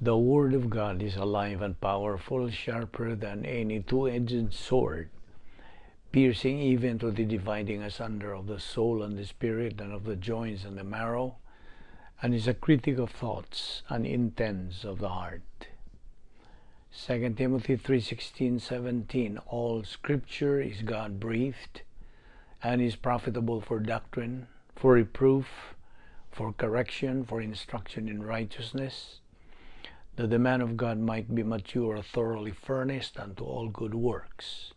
The Word of God is alive and powerful, sharper than any two-edged sword, piercing even to the dividing asunder of the soul and the spirit, and of the joints and the marrow, and is a critic of thoughts and intents of the heart. 2 Timothy 3:16-17. All Scripture is God-breathed and is profitable for doctrine, for reproof, for correction, for instruction in righteousness, that the man of God might be mature, thoroughly furnished unto all good works.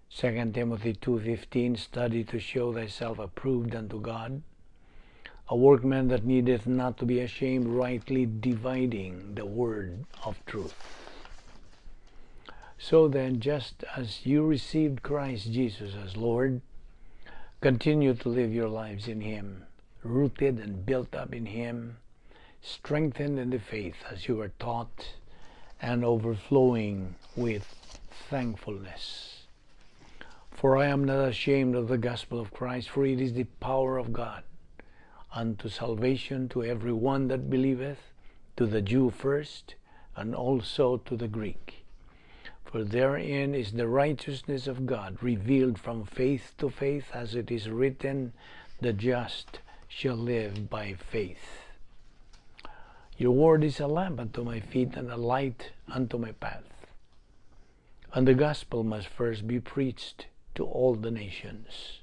2 Timothy 2:15. Study to show thyself approved unto God, a workman that needeth not to be ashamed, rightly dividing the word of truth. So then, just as you received Christ Jesus as Lord, continue to live your lives in Him, rooted and built up in Him, strengthened in the faith as you were taught, and overflowing with thankfulness. For I am not ashamed of the gospel of Christ, for it is the power of God unto salvation to every one that believeth, to the Jew first, and also to the Greek. For therein is the righteousness of God revealed from faith to faith, as it is written, "The just shall live by faith." Your word is a lamp unto my feet and a light unto my path. And the gospel must first be preached to all the nations.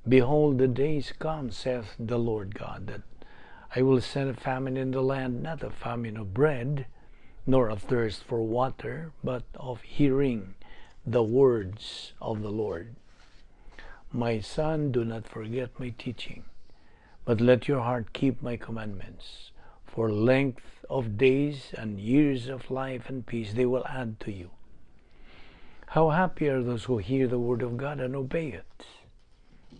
Behold, the days come, saith the Lord God, that I will send a famine in the land, not a famine of bread, nor a thirst for water, but of hearing the words of the Lord. My son, do not forget my teaching, but let your heart keep my commandments. For length of days and years of life and peace they will add to you. How happy are those who hear the word of God and obey it.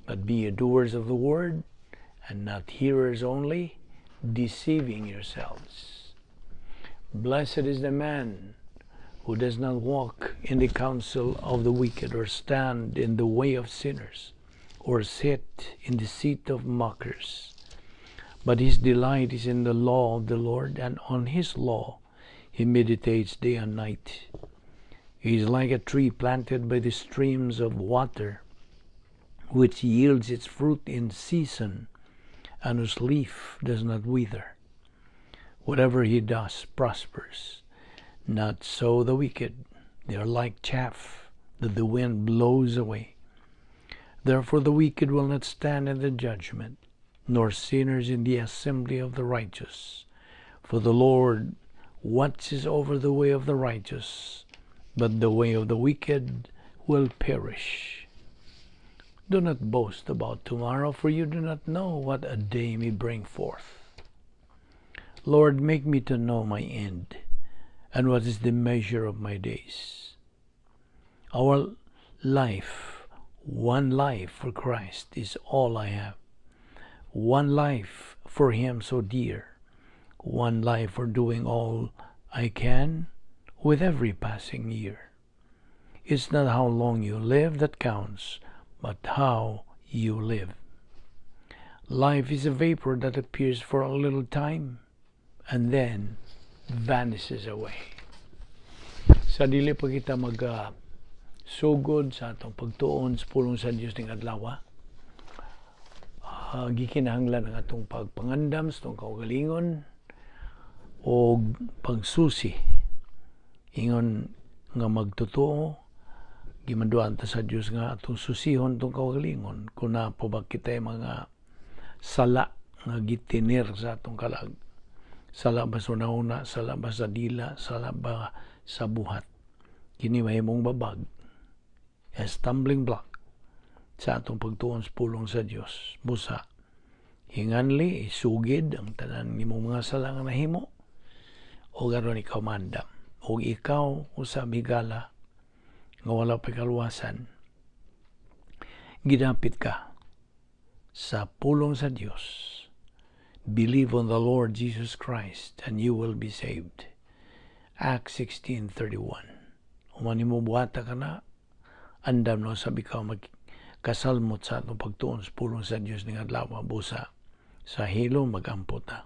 But be ye doers of the word, and not hearers only, deceiving yourselves. Blessed is the man who does not walk in the counsel of the wicked, or stand in the way of sinners, or sit in the seat of mockers. But his delight is in the law of the Lord, and on his law he meditates day and night. He is like a tree planted by the streams of water, which yields its fruit in season, and whose leaf does not wither. Whatever he does prospers. Not so the wicked. They are like chaff that the wind blows away. Therefore the wicked will not stand in the judgment, nor sinners in the assembly of the righteous. For the Lord watches over the way of the righteous, but the way of the wicked will perish. Do not boast about tomorrow, for you do not know what a day may bring forth. Lord, make me to know my end, and what is the measure of my days. Our life, one life for Christ, is all I have. One life for Him so dear. One life for doing all I can with every passing year. It's not how long you live that counts, but how you live. Life is a vapor that appears for a little time and then vanishes away. Sa dili pa kita mag sugod sa atong pagtuon sa pulong sa Dios ning adlaw, gikinahanglan ang atong pagpangandam sa atong kaugalingon o pagsusi ingon nga magtotoo. Gimanduan ta sa Dios nga atong susihon atong kaugalingon kung naa pa ba kitay mga sala nga gitinir sa atong kalag, sala ba sa una, sala ba sa dila, sala ba sa buhat. Kini mahimong babag, a stumbling block sa atong pagtuon sa pulong sa Dios. Busa hinganli isugid ang tanan nimong mga sala nga nahimo o aron ikaw maandam o ikaw usab, higala nga wala pa kaluwasan, gidapit ka sa pulong sa Dios. Believe on the Lord Jesus Christ and you will be saved. Acts 16:31. Human nimo buhata kana, andam na usab ikaw magkasalmot sa atong pagtuon sa pulong sa Dios ning adlaw. Busa sa hilom magampo ta.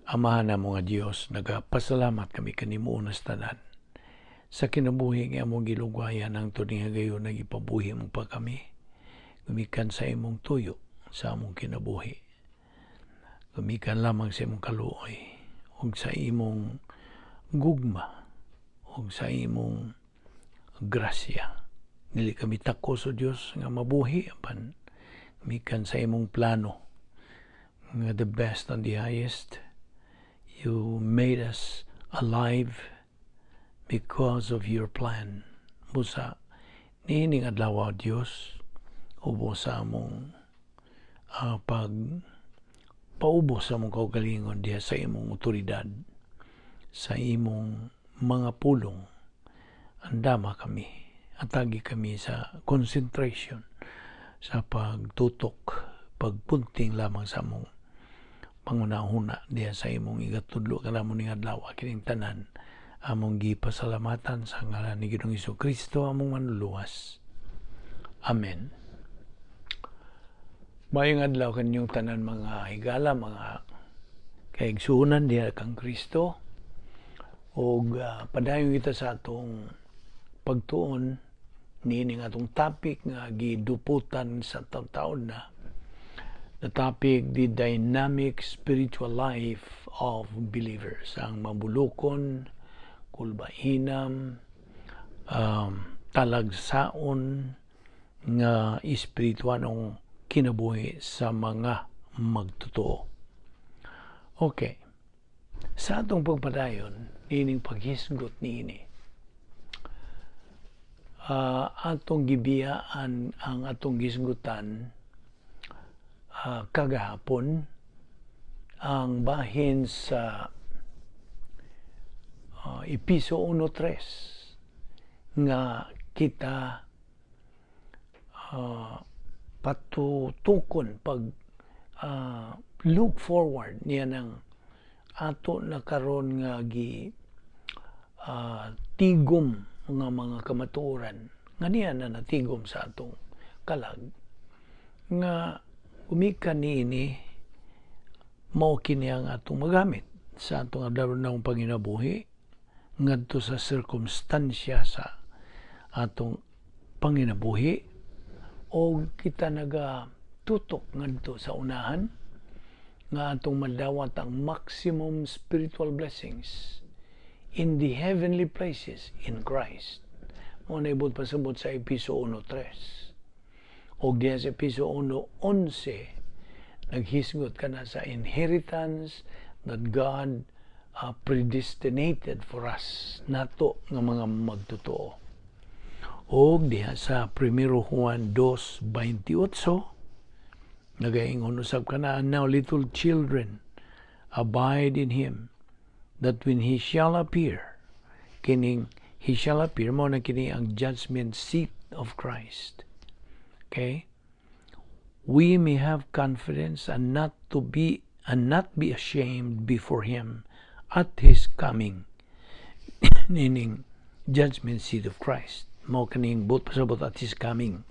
Amahan namo nga Dios, nagapasalamat kami kanimo unas tanan sa kinabuhi nga among gilugwayan hangtod ning higayon, nagipabuhi mo pa kami gumikan sa imong tuyo sa among kinabuhi, gumikan lamang sa imong kaluoy ug sa imong gugma ug sa imong grasya. Dili kami takos o Dios nga mabuhi apan gumikan sa imong plano nga the best and the highest. You made us alive because of your plan. Busa niining adlaw, Dios, ubos sa among pag paubos sa among kaugalingon diha sa imong otoridad, sa imong mga pulong. Andama kami, atagi kami sa concentration, sa pagtutok, pagpunting lamang sa among pangunahuna diha sa imong igatudlo kanamo ning adlaw. Kining tanan among gipasalamatan sa ngalan ni Ginoong Kristo, among Manluluwas. Amen. Maayong adlaw kaninyong tanan, mga higala, mga kaigsuonan diha kang Kristo. Ug padayon kita sa atong pagtuon niining atong topic nga giduputan sa taon na. The topic, the dynamic spiritual life of believers. Ang mabulukon, kulbahinam, talagsaon nga espirituanong kinabuhi sa mga magtotoo. Okay. Sa atong pagpadayon, ining paghisgot niini, atong gibiyaan ang atong gisgutan kagahapon, ang bahin sa Episo 1.3 nga kita patutukon pag look forward niya ng ato na karon nga gi tigom nga mga kamatuoran nga niya na natigom sa atong kalag nga gumikan niini, mao kini ang atong magamit sa atong adlaw panginabuhi ngadto sa sirkumstansya sa atong panginabuhi, o kita naga tutok ngadto sa unahan nga atong madawat ang maximum spiritual blessings in the heavenly places in Christ. Mao na ibot pasabot sa Episo 1.3. O diya sa Episo 1.11, naghisgot ka na sa inheritance that God predestinated for us nato nga mga magtotoo. Og diha sa 1 Juan 2.28, nagaingon usab kana, "Now, little children, abide in him, that when he shall appear," kining he shall appear mao na kini ang judgment seat of Christ, okay, "we may have confidence and not be ashamed before him at his coming." Meaning judgment seat of Christ mao kaning buot pasabot at his coming.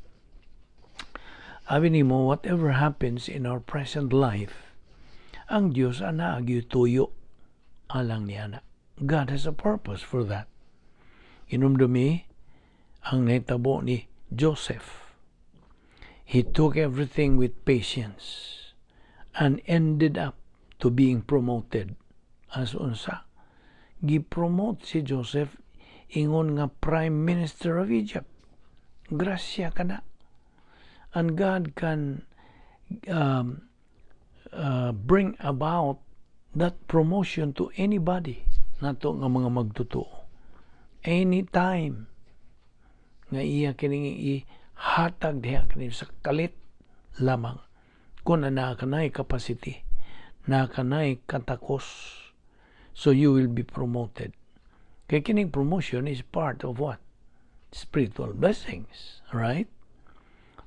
Abi nimo, whatever happens in our present life, ang Dios ana tuyo alang niya na. God has a purpose for that. Inumdumi ang nahitabo ni Joseph. He took everything with patience and ended up to being promoted as unsa? Gi-promote si Joseph ingon nga Prime Minister of Egypt. Grasya kana. And God can bring about that promotion to anybody nato nga mga magtotoo. Anytime nga iya kining ihatag diha kini sa kalit lamang kung na naa kanay capacity, naa kanay katakos, so you will be promoted. Kay kining promotion is part of what? Spiritual blessings, right?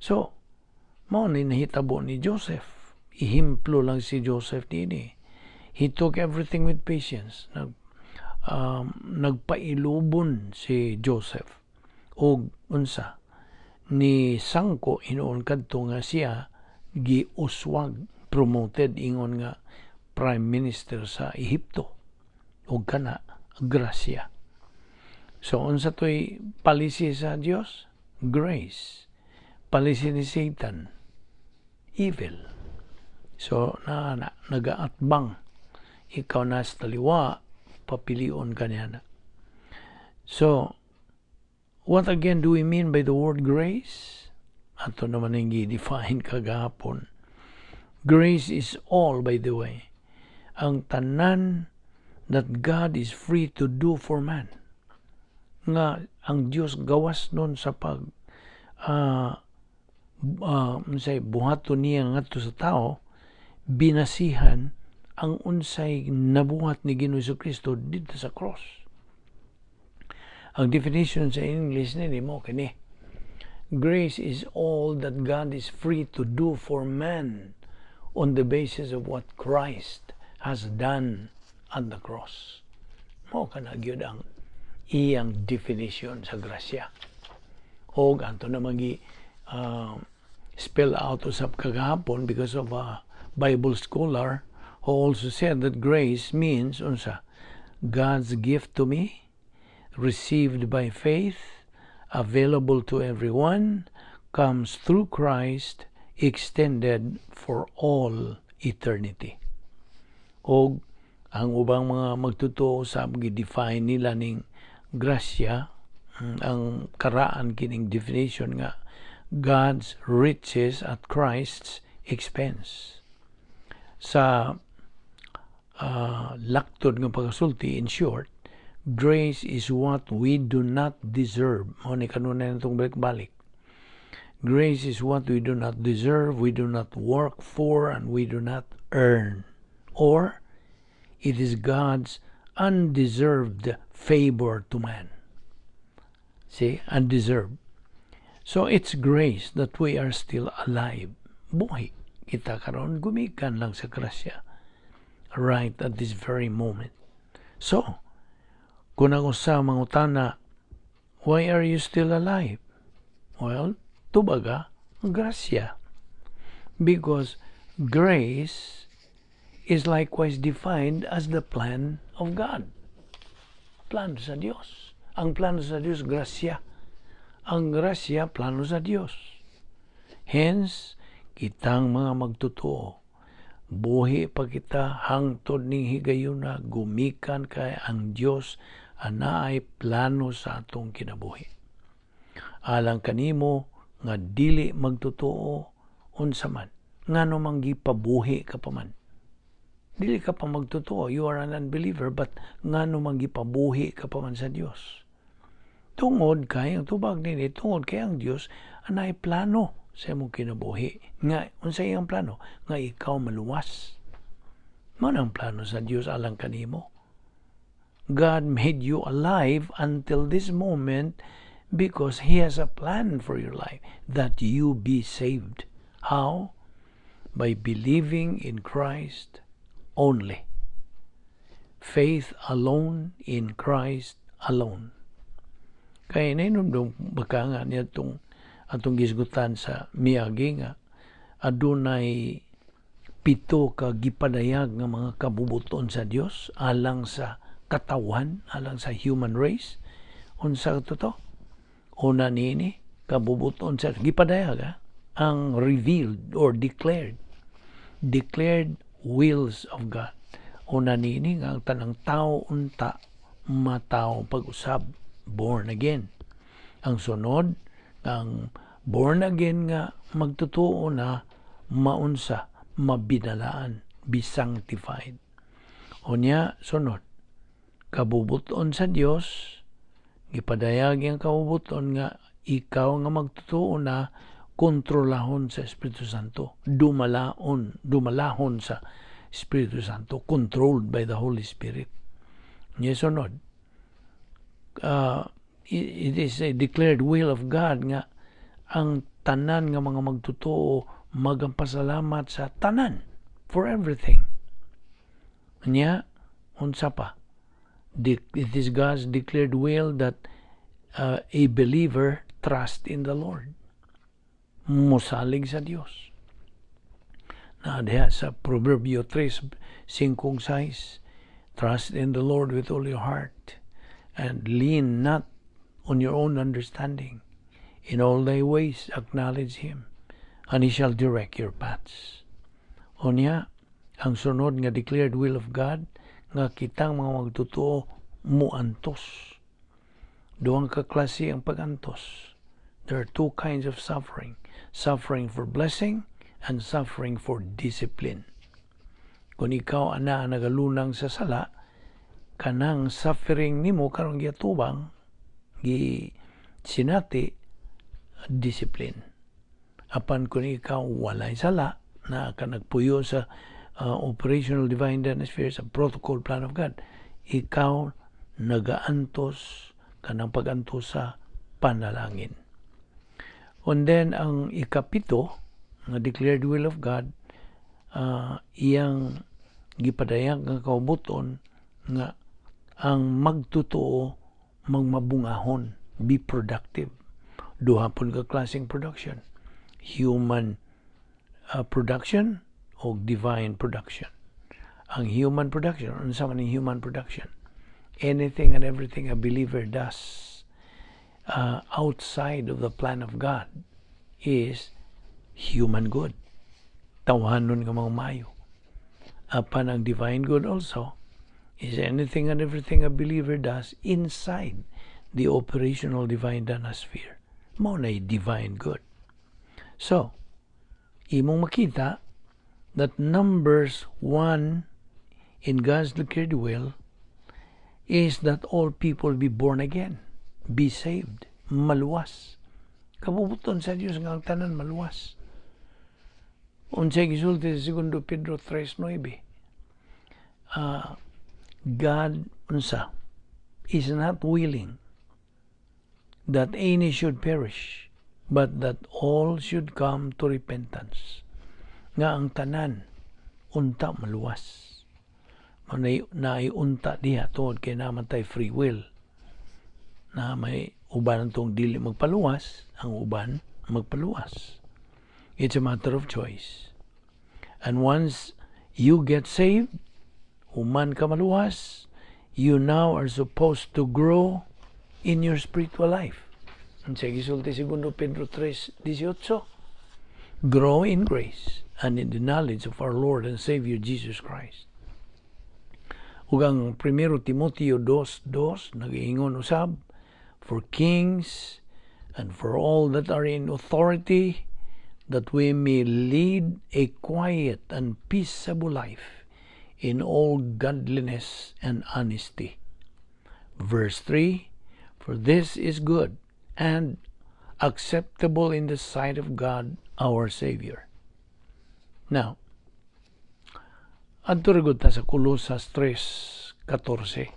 So, mao ni nahitabo ni Joseph. Ihimplo lang si Joseph niini. He took everything with patience. Nagpailubon si Joseph. Og unsa ni sangko hinuon kadto nga siya giuswag, promoted ingon nga prime minister sa Ehipto. Ug kana grasya. So unsa to'y policy sa Dios? Grace. Policy ni Satan, evil. So na nagaatbang, ikaw na sa taliwa, papilion ka niya na. So what again do we mean by the word "grace"? Ato naman ang gi-define kagahapon. Grace is all, by the way, ang tanan that God is free to do for man. Nga ang Dios gawas nun sa pag unsay buhaton niya ngadto sa tao, binasihan ang unsay nabuhat ni Ginoong Kristo didto sa cross. Ang definition sa English nini mo kini: Grace is all that God is free to do for man on the basis of what Christ has done on the cross. Mao kana gyud ang iyang definition sa grasya. Og ato naman gi spell out usab kagahapon because of a Bible scholar who also said that grace means unsa? God's gift to me, received by faith, available to everyone, comes through Christ, extended for all eternity. Og ang ubang mga magtotoo sa gi-define nila ning grasya, ang karaan kining definition nga God's riches at Christ's expense. Sa laktod nga pagkasulti, in short, grace is what we do not deserve. Mao ni kanunay natong balik-balik. Grace is what we do not deserve, we do not work for, and we do not earn. Or, it is God's undeserved favor to man. See, undeserved. So it's grace that we are still alive. Buhi kita karon gumikan lang sa grasya right at this very moment. So, kung ang usa mangutana, "Why are you still alive?" Well, tubaga, grasya. Because grace is likewise defined as the plan of God. Plano sa Dios. Ang plano sa Dios, grasya. Ang grasya, plano sa Dios. Hence, kitang mga magtotoo, buhi pa kita hangtod ning higayuna gumikan kay ang Dios anaay plano sa atong kinabuhi. Alang kanimo nga dili magtotoo, unsa man, ngano man gipabuhi ka pa man? Dili ka pa magtotoo, you are an unbeliever, but ngano man gipabuhi ka pa man sa Dios? Tungod kay ang tubag nini, tungod kay ang Dios anay plano sa imong kinabuhi. Nga unsa iyang plano? Nga ikaw maluwas. Mao ang plano sa Dios alang kanimo. God made you alive until this moment because He has a plan for your life, that you be saved. How? By believing in Christ only. Faith alone in Christ alone. Kay nainomdom baka nga niya itong atong gisgutan sa miagi nga adunay pito ka gipadayag nga mga kabubuton sa Dios alang sa katawan, alang sa human race. Unsa to to? Una niini, kabubuton sa gipadayag ha? Ang revealed or declared wills of God. Una niini nga ang tanang tao unta matawo pag-usab, born again. Ang sunod, ang born again nga magtotoo na maunsa, mabinalaan, be sanctified. Unya, sunod, kabubuton sa Dios, gipadayag ang kabubuton nga ikaw nga magtotoo na kontrolahon sa Espiritu Santo, dumalaon, dumalahon sa Espiritu Santo, controlled by the Holy Spirit. Nya sunod, it is a declared will of God nga ang tanan nga mga magtotoo magampasalamat sa tanan, for everything. Nya, unsa pa? It is God's declared will that a believer trust in the Lord. Musalig sa Dios. Na diha sa Proverbio 3, 5, 6, "Trust in the Lord with all your heart and lean not on your own understanding. In all thy ways acknowledge Him, and He shall direct your paths." Unya, ang sunod nga declared will of God nga kitang mga magtotoo muantos. Duhang ka klase ang pagantos. There are two kinds of suffering. Suffering for blessing and suffering for discipline. Kung ikaw ana nagalunang sa sala, kanang suffering nimo karong giatubang, gi sinati, discipline. Apan kung ikaw walay sala, na ka nagpuyo sa operational divine sphere, sa protocol plan of God, ikaw nagaantos kanang pagantos sa panalangin. And then ang ikapito nga declared will of God, iyang gipadayag nga kaubuton nga ang magtotoo magmabungahon, be productive. Duha pud ka klaseng production: human production o divine production. Ang human production, unsa man ang human production? Anything and everything a believer does outside of the plan of God is human good. Tawhanon nga mga mayo. Apan ang divine good also is anything and everything a believer does inside the operational divine sphere. Mao na divine good. So, imong makita that numbers 1 in God's declared will is that all people be born again, be saved, maluwas. Kabubuton sa Dios nga ang tanan maluwas. Unsay gisulti sa Segundo Pedro 3:9? God unsa is not willing that any should perish, but that all should come to repentance. Nga ang tanan unta maluwas. Manay naay unta diha tungod kay naa man tay free will. Na may uban tong dili magpaluwas, ang uban magpaluwas. It's a matter of choice. And once you get saved, human ka maluwas, you now are supposed to grow in your spiritual life. Ang sa gisulti segundo Pedro 3:18, "Grow in grace and in the knowledge of our Lord and Savior Jesus Christ." Ug ang 1 Timoteo 2:2 nagaingon usab, "For kings and for all that are in authority, that we may lead a quiet and peaceable life in all godliness and honesty." Verse 3, "For this is good and acceptable in the sight of God our Savior." Now, adto ra ta sa Colosas 3:14.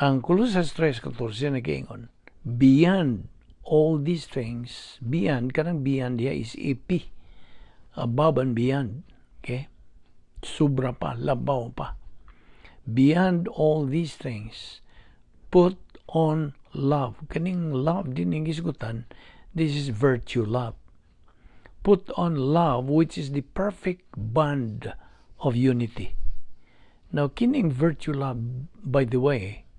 Ang Colosas 3:14 nagaingon, "Beyond all these things," beyond, kanang beyond diha is epi, above and beyond, okay? Sobra pa, labaw pa. "Beyond all these things, put on love." Kaning love din yung gisgutan, this is virtue love. "Put on love, which is the perfect bond of unity." Now, kining virtue love, by the way,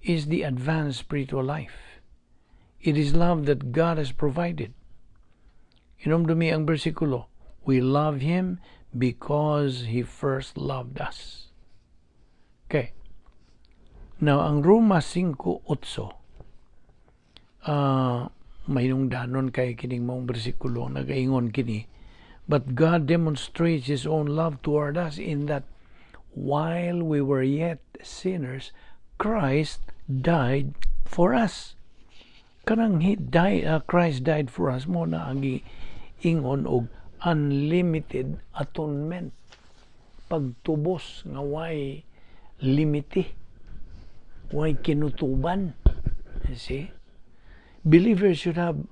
is the advanced spiritual life. It is love that God has provided. Hinumdumi ang bersikulo, "We love Him because He first loved us." Okay. Now, ang Roma 5:8, mahinungdanon kay kining maong bersikulo, nagaingon kini, "But God demonstrates His own love toward us in that while we were yet sinners, Christ died for us." Kanang he died, Christ died for us, mao na ang ingon og unlimited atonement. Pagtubos nga way limite, way kinutuban. You see? Believers should have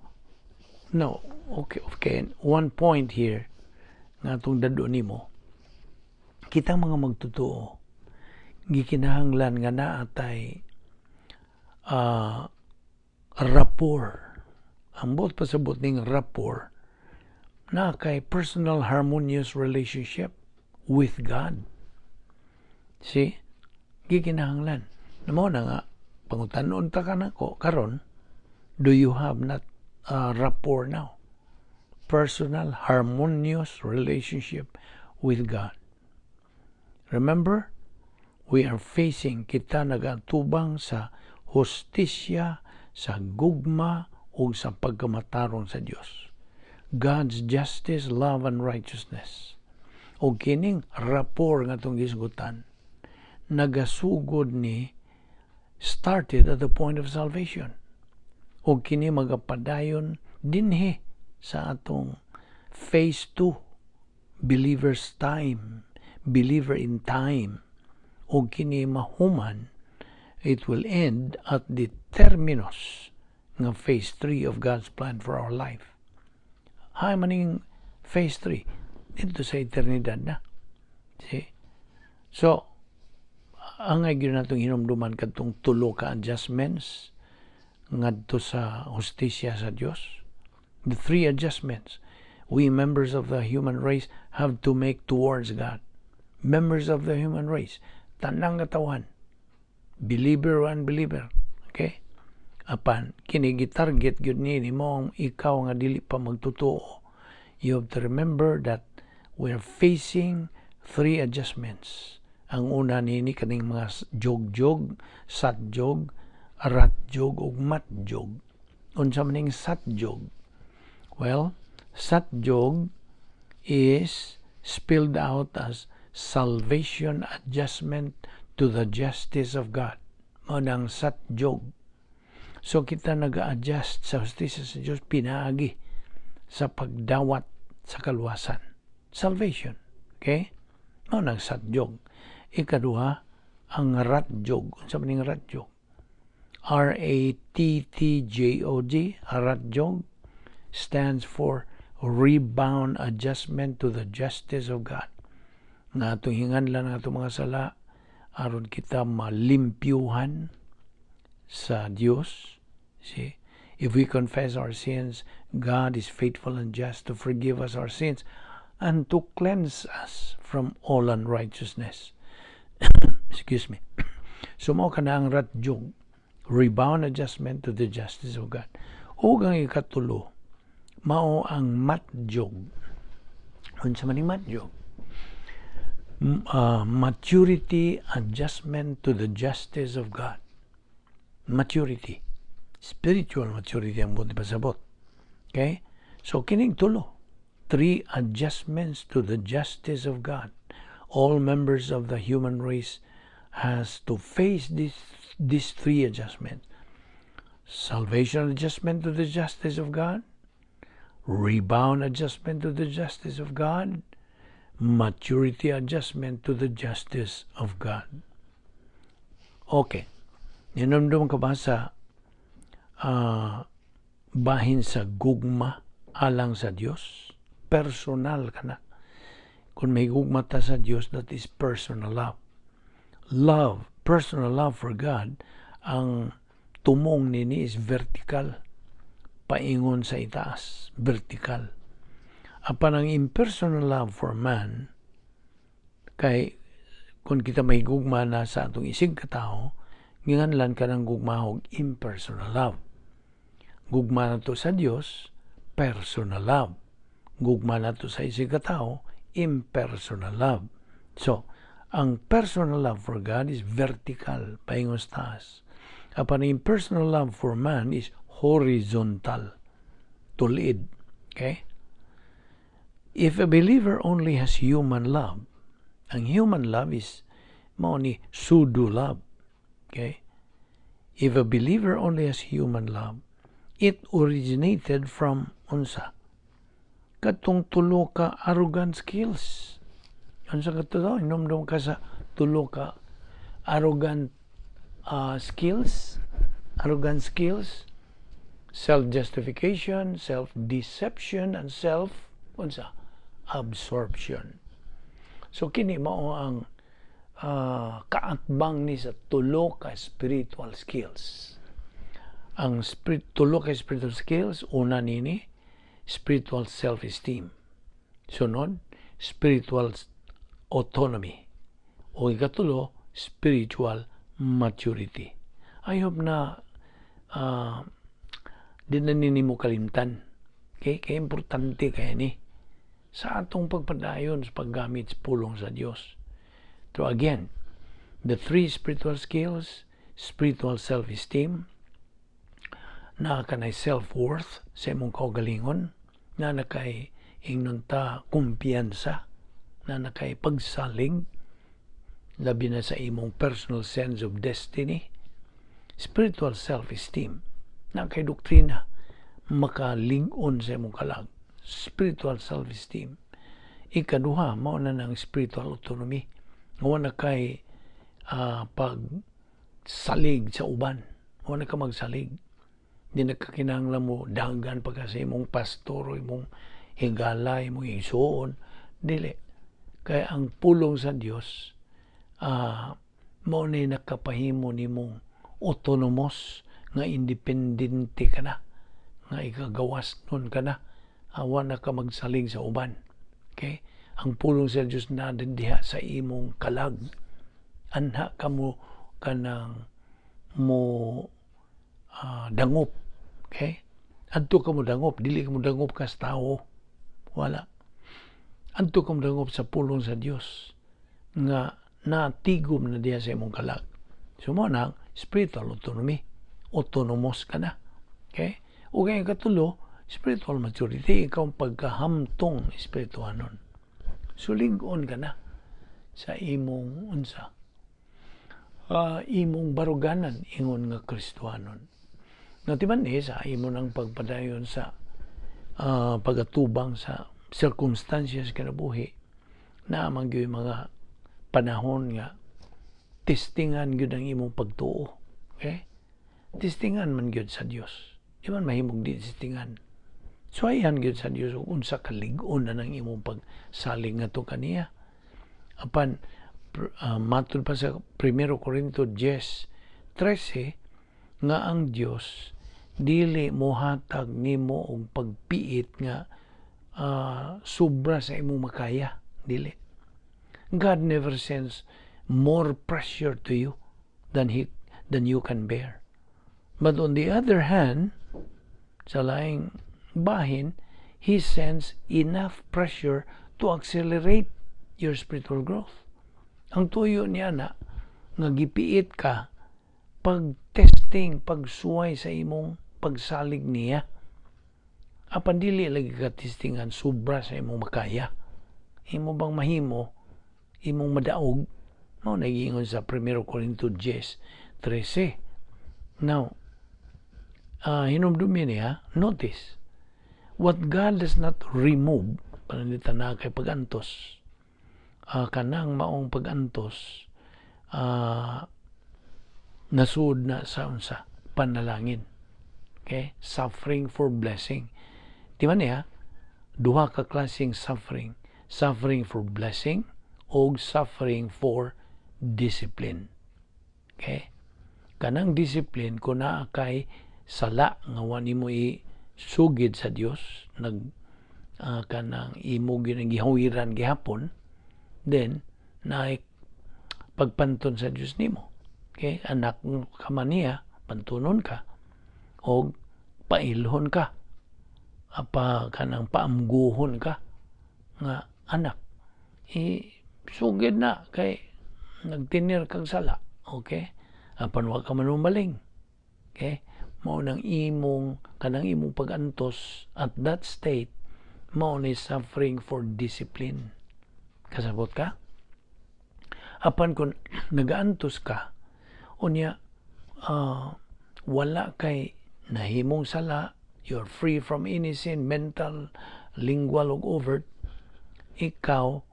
no, okay, one point here nga atong dad-on nimo. Kitang mga magtotoo gikinahanglan nga naa tay rapport. Ang buot pasabot ning rapport, Naa kay personal harmonious relationship with God. See? Gikinahanglan. Mao na nga, pangutanon ta ka nako karon, do you have not a rapport now? Personal harmonious relationship with God. Remember, we are facing, kita nagatubang sa hustisya, sa gugma, ug sa pagkamatarong sa Dios. God's justice, love, and righteousness. O kining rapport nga atong gisgutan, nagasugod ni, started at the point of salvation. O kini magapadayon dinhi sa atong phase 2, believer's time, believer in time. O kini mahuman, it will end at the terminus nga phase 3 of God's plan for our life. Hay maning phase 3 dito sa eternidad na. See? So, angay gyud natong hinumduman kadtong tulo ka adjustments ngadto sa hustisya sa Dios. The three adjustments we members of the human race have to make towards God. Members of the human race, tanang katawan, believer or unbeliever. Okay? Apan kini gitarget gyud ni nimo, ikaw nga dili pa magtotoo. You have to remember that we are facing three adjustments. Ang una nini kaning mga jog-jog, satjog, ratjog ug matjog. Unsa man ning satjog? Well, satjog is spelled out as salvation adjustment to the justice of God. Mao nang satjog. So kita nag-adjust sa hustisya sa Diyos pinaagi sa pagdawat sa kaluwasan. Salvation. Okay? Mao nang satjog. Ikaduha, ang ratjog. Unsa man ning ratjog? ratjog, ratjog, stands for rebound adjustment to the justice of God. Nga atong hinganlan ang atong mga sala aron kita malimpyuhan sa Dios. See? If we confess our sins, God is faithful and just to forgive us our sins and to cleanse us from all unrighteousness. Excuse me. So mao kana ang ratjog, rebound adjustment to the justice of God. Ug ang ikatulo, mao ang matjog. Unsa man ning matjog? Maturity adjustment to the justice of God. Maturity. Spiritual maturity ang buot pasabot. Okay? So kining tulo. Three adjustments to the justice of God. All members of the human race has to face these three adjustments. Salvation adjustment to the justice of God, rebound adjustment to the justice of God, maturity adjustment to the justice of God. Okay. Ninumdum ka ba sa bahin sa gugma alang sa Dios? Personal ka na. Kung may gugma ta sa Dios, that is personal love. Love, personal love for God, ang tumong nini is vertical. Paingon sa itaas, vertical. Apan ang impersonal love for man, kay kung kita may gugma na sa atong isig katao, ginganlan ka ng gugmahog impersonal love. Gugma na to sa Dios, personal love. Gugma na to sa isig katao, impersonal love. So, ang personal love for God is vertical, paingon sa taas. Apan ang impersonal love for man is horizontal, tulid. Okay? If a believer only has human love, ang human love is mao ni pseudo love. Okay? If a believer only has human love, it originated from unsa? Katong tulo ka arrogant skills. Unsa kato daw? Hinumdum ka sa tulo ka arrogant skills? Arrogant skills, self-justification, self-deception, and self, unsa? Absorption. So kini mao ang kaatbang ni sa tulo ka spiritual skills. Ang tulo ka spiritual skills, una nini, spiritual self-esteem. Sunod, spiritual autonomy. O ikatulo, spiritual maturity. I hope na di na nimo kalimtan. Okay? Kaya importante kaya ni sa atong pagpadayon sa paggamit sa pulong sa Dios. So again, the three spiritual skills: spiritual self-esteem, naa ka nay self-worth sa imong kaugalingon, naa na kay, ingnon ta, kumpiyansa, naa na kay pagsalig, labi na sa imong personal sense of destiny, spiritual self-esteem, naa kay doktrina, makalig-on sa imong kalag, spiritual self-esteem. Ikaduha, mao na ng spiritual autonomy. Wa na kay pagsalig sa uban. Wa na ka magsalig. Di na ka kinahanglan mo dagan pa ka sa imong pastor o imong higala, imong igsuon. Dili. Kaya ang pulong sa Dios, mao ni nakapahimo nimong autonomous nga independente ka na, nga ikagawas nun ka na, wa na ka magsalig sa uban. Okay? Ang pulong sa Dios na diha sa imong kalag. Anha ka mo kanang mo dangop. Okay? Adto ka mo dangop, dili ka mo dangop kas tao. Wala. Adto ka mo dangop sa pulong sa Dios nga natigom na diha sa imong kalag. So mao na spiritual autonomy. Autonomous ka na. Okay? O kaya katulo, spiritual maturity, ikaw ang pagkahamtong espirituanon. So lig-on ka na sa imong unsa, imong baruganan ingon nga Kristohanon. Nga timan ni sa imo nang pagpadayon sa pagatubang sa circumstances kinabuhi, naa man gyud mga panahon nga testingan gyud ang imong pagtuo. Okay? Testingan man gyud sa Dios. Di man mahimong di testingan. So ayan gyud sa Dios ug unsa kalig-on na ng imong pagsalig ngadto kaniya. Apan matud pa sa 1 Corinto 10:13 nga ang Dios dili mohatag nimo og pagpiit nga sobra sa imong makaya. Dili. God never sends more pressure to you than you can bear. But on the other hand, sa laing bahin, He sends enough pressure to accelerate your spiritual growth. Ang tuyo niya na nga gipiit ka pag-testing, pagsuway sa imong pagsalig niya. Apan dili lagi ka testingan sobra sa imong makaya. Imo bang mahimo, imong madaog, mao na giingon sa 1 Corinto 10:13. Now, hinumdumi niya, notice, what God does not remove, pananglitan naa kay pagantos, kanang maong pagantos, nasud na sa unsa, panalangin. Okay? Suffering for blessing. Di ba niya? Duha ka klaseng suffering. Suffering for blessing o suffering for discipline. Okay? Kanang discipline, kung naa kay sala nga wa nimo i sugid sa Dios, nag kanang imo ginagihawiran gihapon, then naay pagpanton sa Dios nimo. Okay? Anak ka man niya, pantunon ka og pailhon ka, apa, kanang paamguhon ka nga anak, i sugid na kay nagtinir kag sala. Okay, apan wa ka manumaling. Okay, mao nang imong kanang imong pagantos at that state, mao ni suffering for discipline. Kasabot ka? Apan kung nagaantos ka unya wala kay nahimong sala, you're free from any sin, mental, lingual ug overt, ikaw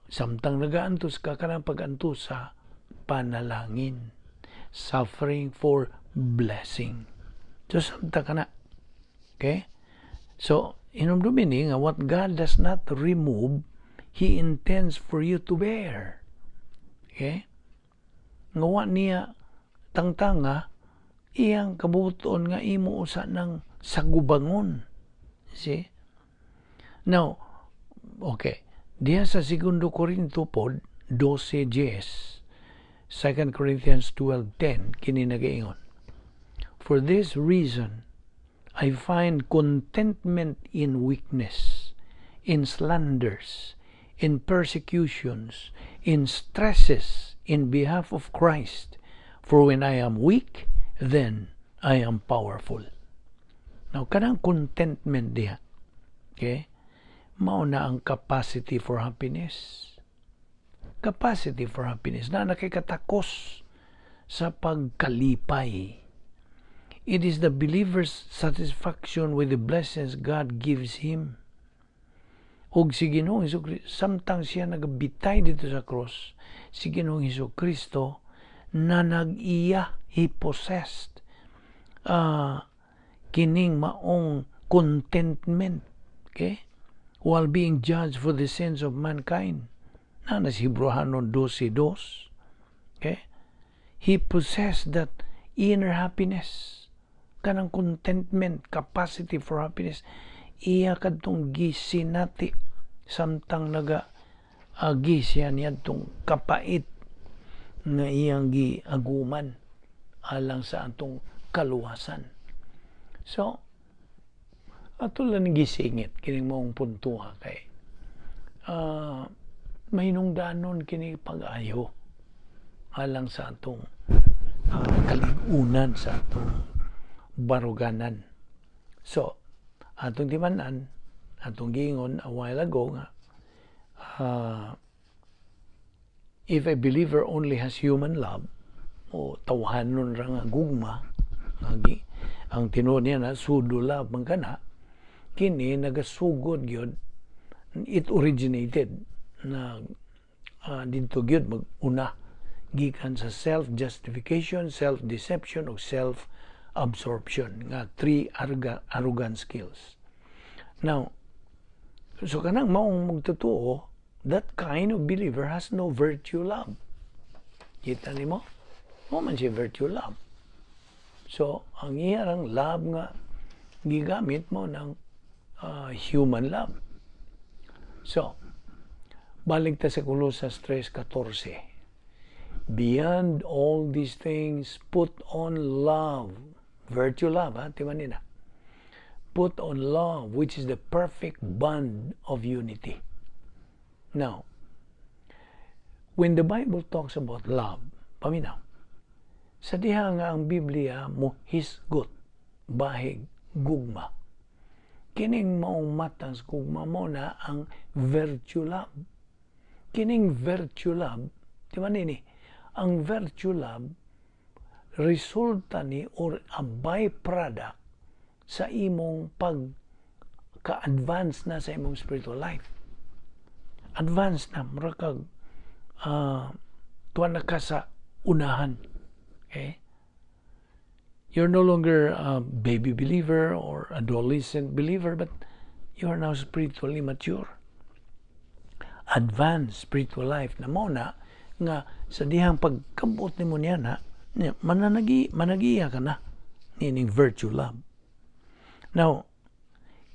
samtang nagaantos ka, kanang pagantos sa panalangin, suffering for blessing. So samtang ka na. Okay, so hinumdumi ni nga what God does not remove, He intends for you to bear. Okay, nga wa niya tangtanga, iyang kabuton nga imo usa ng sagubangon. See? Now, Okay. Diha sa Segundo Corinto pod 12:10, 2 Corinthians 12:10, kini nagaingon, "For this reason I find contentment in weakness, in slanders, in persecutions, in stresses in behalf of Christ. For when I am weak, then I am powerful." Now, kanang contentment diha, okay, mao na ang capacity for happiness. Capacity for happiness na nakikatakos sa pagkalipay. It is the believer's satisfaction with the blessings God gives him. Og si Ginoong Hesus Kristo, samtang siya nagabitay didto sa cross, si Ginoong Hesus Kristo na nag-iya, he possessed kining maong contentment, okay? While being judged for the sins of mankind. Na si Hebreohanon 12:2. Okay? He possessed that inner happiness. Kanang contentment, capacity for happiness. Iya kadtong gisinati samtang naga agi siya niadtong kapait nga iyang giaguman alang sa atong kaluwasan. So, ato lang gisingit kining maong puntuha kay mahinungdanon kini pag-ayo alang sa atong kalig-unan, sa atong baruganan. So, atong timan-an, atong giingon a while ago nga if a believer only has human love o tawhanon ra nga gugma, ang tinuod niya na pseudo love man kana, kini nagasugod gyud, it originated na didto gyud mag-una gikan sa self-justification, self-deception ug self-absorption nga three arrogant skills. Now, so kanang maong magtotoo, that kind of believer has no virtue love. Kita nimo? Mo man siya virtue love. So, ang iyang love nga gigamit mo ng human love. So, balik ta sa Colosas 3:14. "Beyond all these things, put on love." Virtue love, ha? Timan nina. "Put on love, which is the perfect bond of unity." Now, when the Bible talks about love, paminaw, sa diha nga ang Biblia mo hisgot, bahig, gugma, kining maong matang sa gugma mo na ang virtue love. Kining virtue love, di ba nini? Ang virtue love, resulta ni or a byproduct sa imong pag ka-advance na sa imong spiritual life. Advance na, mura kag tuwa na ka sa unahan. Okay? You're no longer a baby believer or adolescent believer, but you are now spiritually mature. Advanced spiritual life na mo na nga sa dihang pagkabot nimo niya na mananagi managiya ka na nining virtue love. Now,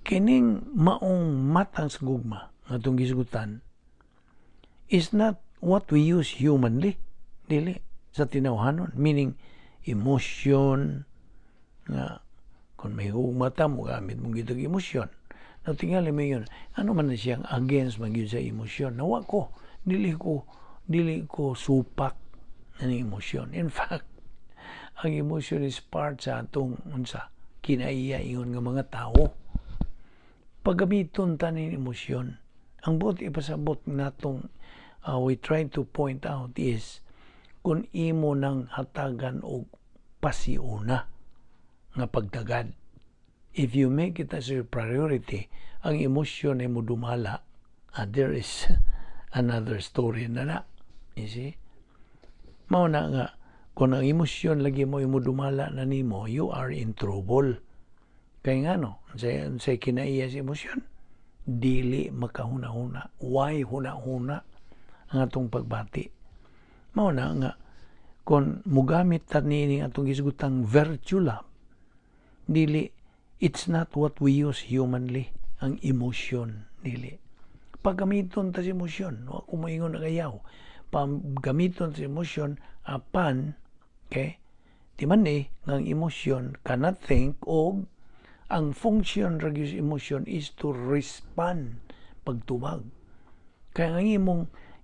kining maong matang sa gugma nga atong gisgutan is not what we use humanly, dili sa tinawhanon, meaning emotion nga kung may gugma ta mo gamit mo gitag emosyon. Now, tingali mo yun, ano man na siyang against man gyud sa emosyon. Nawa ko, dili ko supak ng emosyon. In fact, ang emosyon is part sa atong unsa kinaiya ingon nga mga tao. Paggamiton ta ning emosyon, ang buot ipasabot natong we try to point out is kung imo nang hatagan og pasiuna nga pagtagad. If you make it as your priority, ang emosyon ay mo dumala, there is another story na na. You see? Mao na nga, kung ang emosyon lagi mo imo dumala na nimo, you are in trouble. Kay nga no, unsay kinaiya sa emosyon? Dili makahuna-huna. Why huna-huna ang atong pagbati? Mao na nga, kung mugamit ta niini atong gisgutang virtue love, dili, it's not what we use humanly, ang emotion, dili. Pagamiton ta sa emosyon, wa ko moingon nga ayaw. Pagamiton sa emosyon apan, okay? Di man ni nga ang emosyon cannot think og ang function ra gyud sa emosyon is to respond, pagtubag. Kaya ang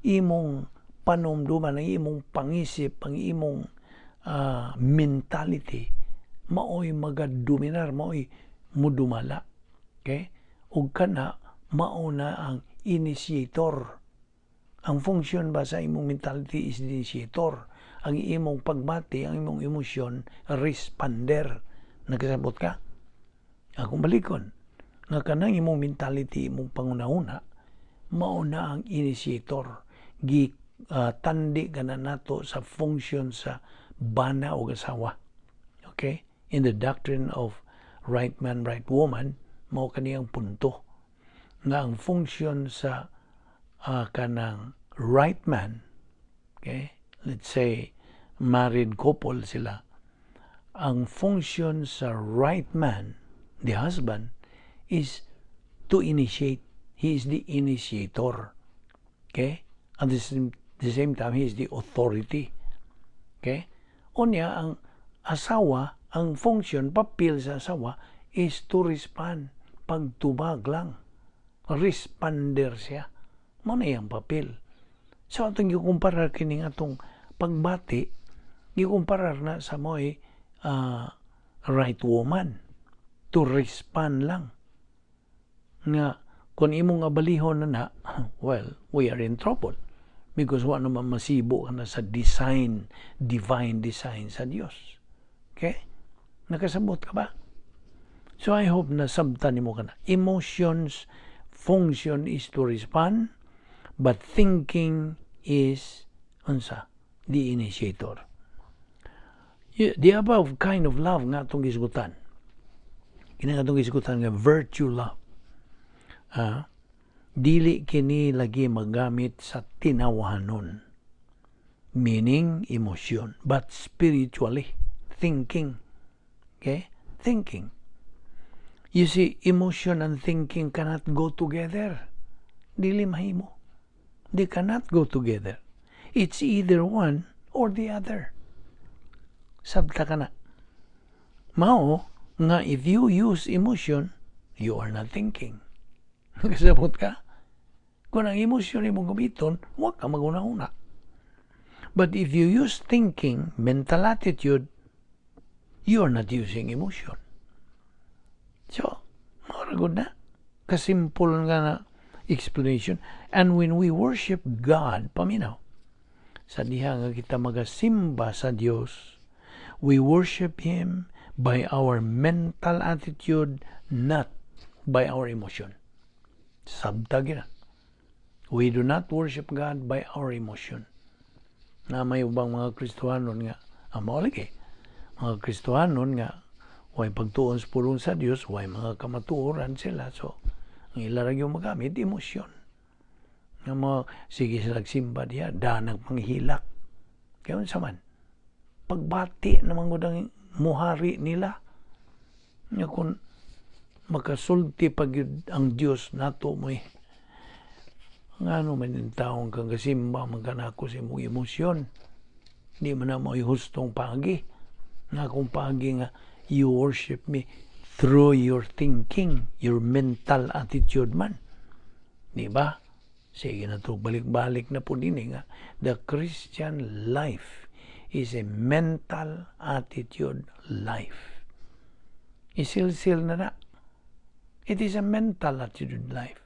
imong panumduman, ang imong pangisip, ang imong mentality maoy magadominar, maoy mudumala. Okay? Ug kana mao na ang initiator. Ang function ba sa imong mentality is the initiator. Ang imong pagbati, ang imong emosyon, responder. Nagkasabot ka? Akong balikon. Nga kanang imong mentality, imong pangunahuna, mao na ang initiator. Gi tandi ka na nato sa function sa bana o asawa. Okay? In the doctrine of right man, right woman, mao kaniyang punto. Nga ang function sa kanang right man, okay? Let's say married couple sila. Ang function sa right man, the husband, is to initiate. He is the initiator. Okay? At the same time, he is the authority. Okay? Unya, ang asawa, ang function, papel sa asawa, is to respond. Pagtubag lang. Responder siya. Mao na iyang papel. So, atong gikumparar kining atong pagbati, gikumparar na sa mo'y right woman. To respond lang. Nga, kung imong abalihon na na, well, we are in trouble. Because wa naman masibo ka na sa design, divine design sa Dios. Okay? Nakasabot ka ba? So I hope na sabtan nimo kana. Emotions function is to respond, but thinking is unsa? The initiator. The above kind of love nga atong gisgutan. Kini nga atong gisgutan nga virtue love. Dili kini lagi magamit sa tinawahanon. Meaning emotion, but spiritually thinking. Okay? Thinking. You see, emotion and thinking cannot go together. Dili mahimo. They cannot go together. It's either one or the other. Sabta ka na. Mao nga if you use emotion, you are not thinking. Kasabot ka? Kung ang emosyon imong gamiton, huwag ka maguna-una. But if you use thinking, mental attitude, you are not using emotion. So, mao good na. Kasimple nga na explanation. And when we worship God, paminaw, sa diha nga kita magasimba sa Dios, we worship Him by our mental attitude, not by our emotion. Sabta na. We do not worship God by our emotion. Na may ubang mga Kristohanon nga, ang mao lagi, mga Kristohanon nga, way pagtuon sa pulong sa Dios, way mga kamatuoran sila. So, ang ila ra yung magamit, emosyon. Nga mga, sige sila simba diya, danag manghilak. Kaya unsa man, pagbati naman gud ang muhari nila. Nga kung makasulti pag ang Dios nato mo eh. Ngano man yung taong kang kasimba, man kanako sa imong emosyon. Di man na mo hustong paagi. Nga kung paagi nga you worship me through your thinking, your mental attitude man. Di ba? Sige na to, balik-balik na po din eh nga. The Christian life is a mental attitude life. Isilsil na na. It is a mental attitude life.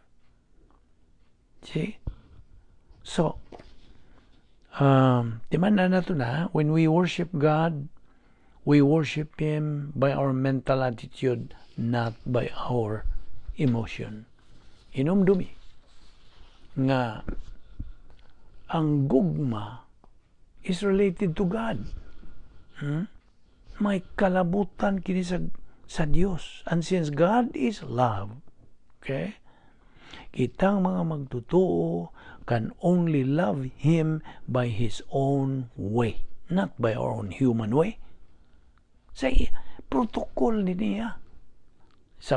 See? So, di man na nato na, when we worship God, we worship Him by our mental attitude, not by our emotion. Hinumdumi nga ang gugma is related to God. May kalabutan kini sa Dios. And since God is love, okay, kitang mga magtotoo can only love Him by His own way, not by our own human way. Sa protocol ni niya.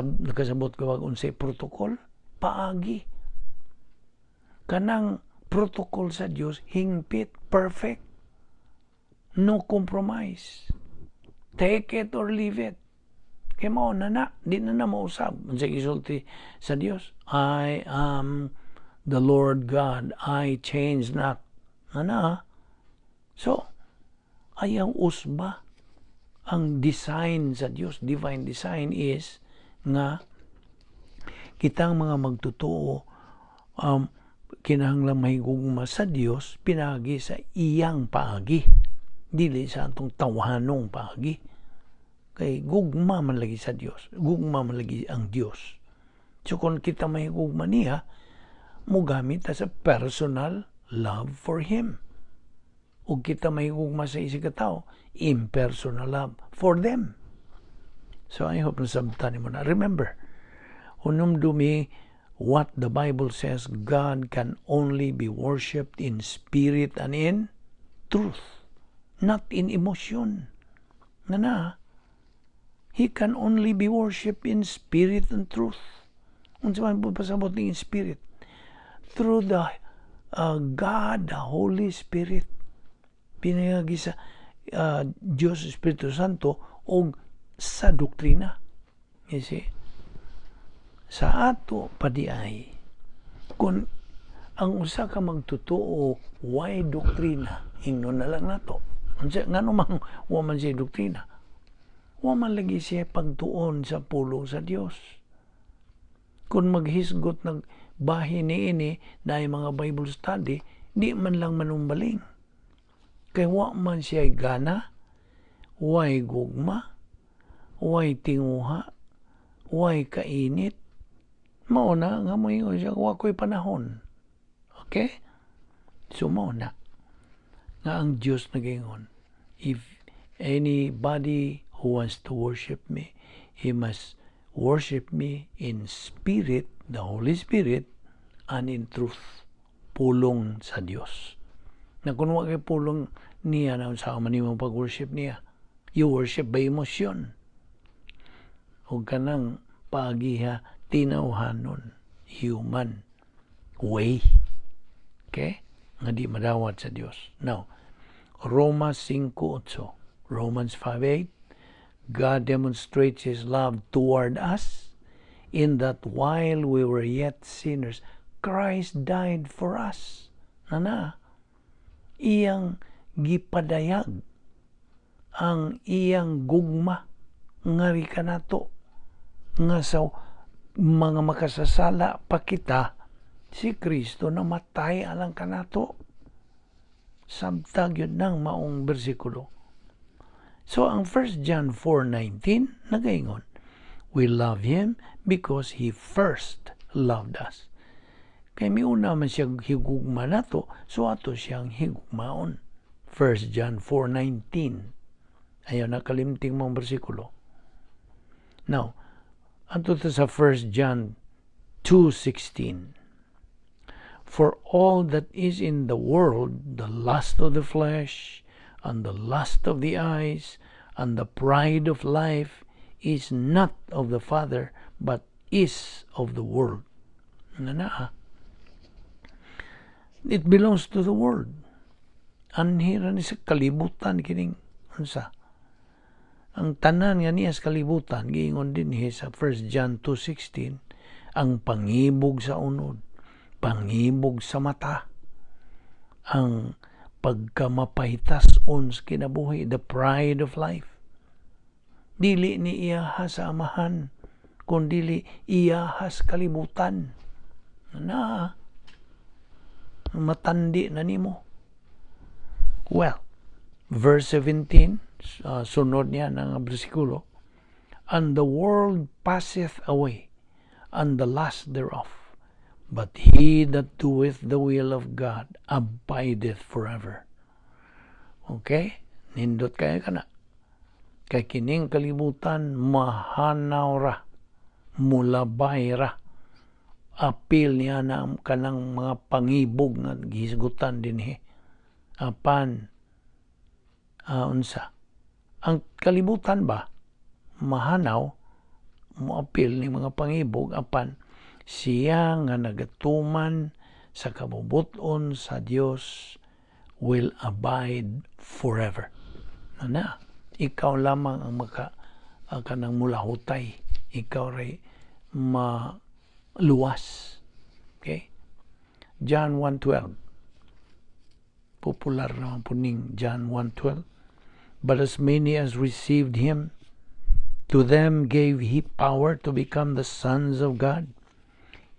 Nakasabot ka wag unsay protocol? Paagi. Kanang protocol sa Dios hingpit, perfect. No compromise. Take it or leave it. Kay mao na na, di na na mausab. Unsa gisulti sa Dios? "I am the Lord God, I change not." Ana. So, ayaw usba. Ang design sa Dios, divine design is nga kitang mga magtotoo kinahanglan mahigugma sa Dios pinagi sa iyang paagi, dili sa atong tawhanong paagi. Kay gugma man lagi sa Dios, gugma man lagi ang Dios. So kung kita mahigugma niya, mugamit ta sa personal love for Him. Ug kita mahigugma sa isig ka tawo, impersonal love for them. So I hope nasabtan nimo na. Remember, hunumdumi what the Bible says: God can only be worshipped in spirit and in truth, not in emotion. Na na, He can only be worshipped in spirit and truth. Unsa man pasabot in spirit? Through the God, the Holy Spirit. Pinaagi sa Diyos Espiritu Santo o sa doktrina. You see? Sa ato pa diay, kung ang usa ka magtotoo way doktrina, ingnon na lang nato. Unsa ngano man wa man siya doktrina? Wa man lagi siya pagtuon sa pulong sa Dios. Kung maghisgot nag bahin niini na mga Bible study, di man lang manumbaling. Kay wa man siya gana, way gugma, way tinguha, way kainit. Mao na nga moingon siya, "Wa ko'y panahon." Okay? So mao na nga ang Dios nagaingon, "If anybody who wants to worship me, he must worship me in spirit," the Holy Spirit, "and in truth," pulong sa Dios. Na kung wa kay pulong niya na, sa man nimo pag-worship niya? You worship by emotion. O kanang pagiha tinawhanon, human way. Okay? Nga di madawat sa Dios. Now, Roma 5.8, Romans 5.8, God demonstrates His love toward us in that while we were yet sinners, Christ died for us. Na, iyang gipadayag ang iyang gugma ngari kanato nga sa mga makasasala pa kita, si Kristo namatay alang kanato. Sabtag yun ng maong bersikulo. So ang 1 John 4:19 nagaingon, "We love Him because He first loved us." Kay miuna man siya higugma nato, so ato siyang higugmaon. 1 John 4:19. Ayaw na kalimting mong bersikulo. Now, adto ta sa 1 John 2:16. For all that is in the world, the lust of the flesh, and the lust of the eyes, and the pride of life, is not of the Father, but is of the world. Na na. It belongs to the world. Anhi ra ni sa kalibutan kining unsa. Ang tanan nga niya sa kalibutan, giingon dinhi sa 1 John 2:16, ang pangibog sa unod, pangibog sa mata, ang pagkamapahitas-on sa kinabuhi, the pride of life. Dili ni iyaha sa Amahan, kun dili iyaha sa kalibutan. Na, matandi na nimo. Well, verse 17, sunod niya ng bersikulo, "And the world passeth away, and the lust thereof, but he that doeth the will of God abideth forever." Okay? Nindot kaya kana. Kay kining kalibutan mahanaw ra, mulabay ra. Apil niya na kanang mga pangibog nga gihisgutan dinhi. Apan unsa ang kalibutan ba, mahanaw, moapil ni mga pangibog, apan siya nga nagatuman Sa kabubut-on sa Dios will abide forever. Ana, ikaw lamang ang maka kanang mulahutay. Ikaw ray maluwas. Okay? John 1:12. Popular naman po ning John 1:12. "But as many as received Him, to them gave He power to become the sons of God,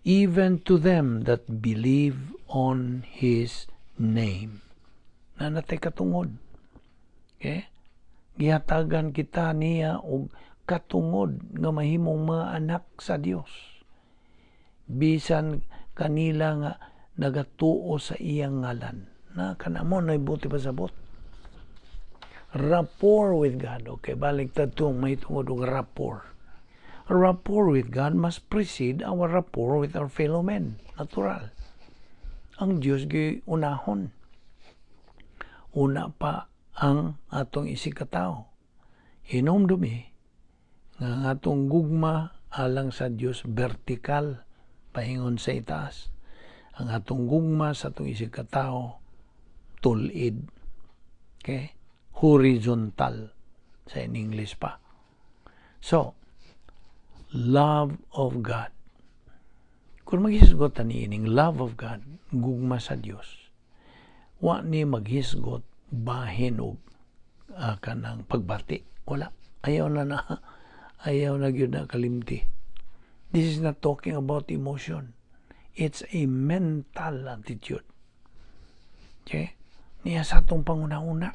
even to them that believe on His name." Naa na tay katungod. Okay? Gihatagan kita niya og katungod nga mahimong mga anak sa Dios. Bisan kanila nga nagatuo sa iyang ngalan. Na kanamo na buot ipasabot. Rapport with God. Okay, balik ta tong may tungod og rapport. Rapport with God must precede our rapport with our fellow men. Natural. Ang Dios gi unahon. Una pa ang atong isigkatao. Hinumdumi nga ang atong gugma alang sa Dios vertikal, paingon sa itaas. Ang atong gugma sa atong isigkatao tulid. Okay? Horizontal sa in English pa. So, love of God. Kung maghisgot ni ining love of God, gugma sa Dios, wa ni maghisgot bahin og kanang pagbati. Wala. Ayaw na na. Ayaw na gyud na kalimti. This is not talking about emotion. It's a mental attitude. Okay? Niya sa atong panguna-una.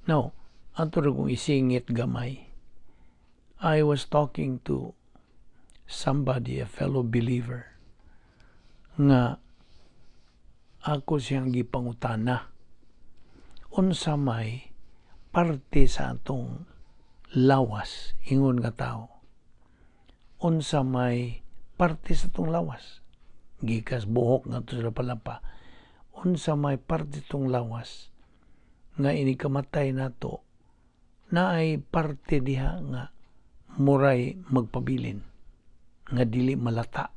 Now, ato ra kong isingit gamay. I was talking to somebody, a fellow believer, nga ako siyang gipangutana unsa may parte sa atong lawas, ingon nga tao, unsa may parte sa atong lawas gikas buhok ngadto sa palapa, unsa may parte atong lawas nga ini kamatay nato naay parte diha nga muray magpabilin nga dili malata,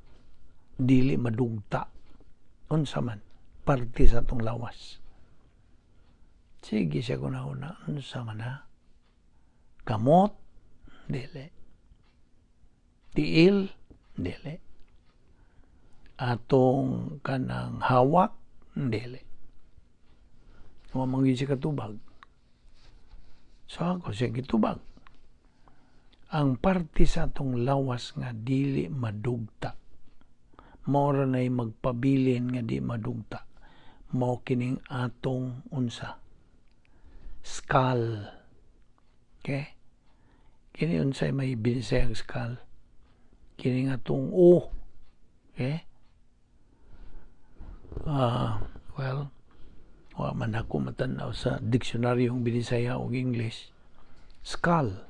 dili madugta, unsa man parte sa atong lawas? Sige siya kuna-una, unsa man ha? Kamot? Dili. Tiil? Dili. Atong kanang hawak? Dili. Wa man gyud siya katubag. So ako siya gitubag. Ang parte sa atong lawas nga dili madugta, mao ra nay magpabilin nga di madugta, mao kining atong unsa? Skull. Okay? Kini unsay may Binisayang skull? Kini nga atong o. Okay? Well, wa man ako matanaw sa diksionaryong Binisaya ug English. Skull.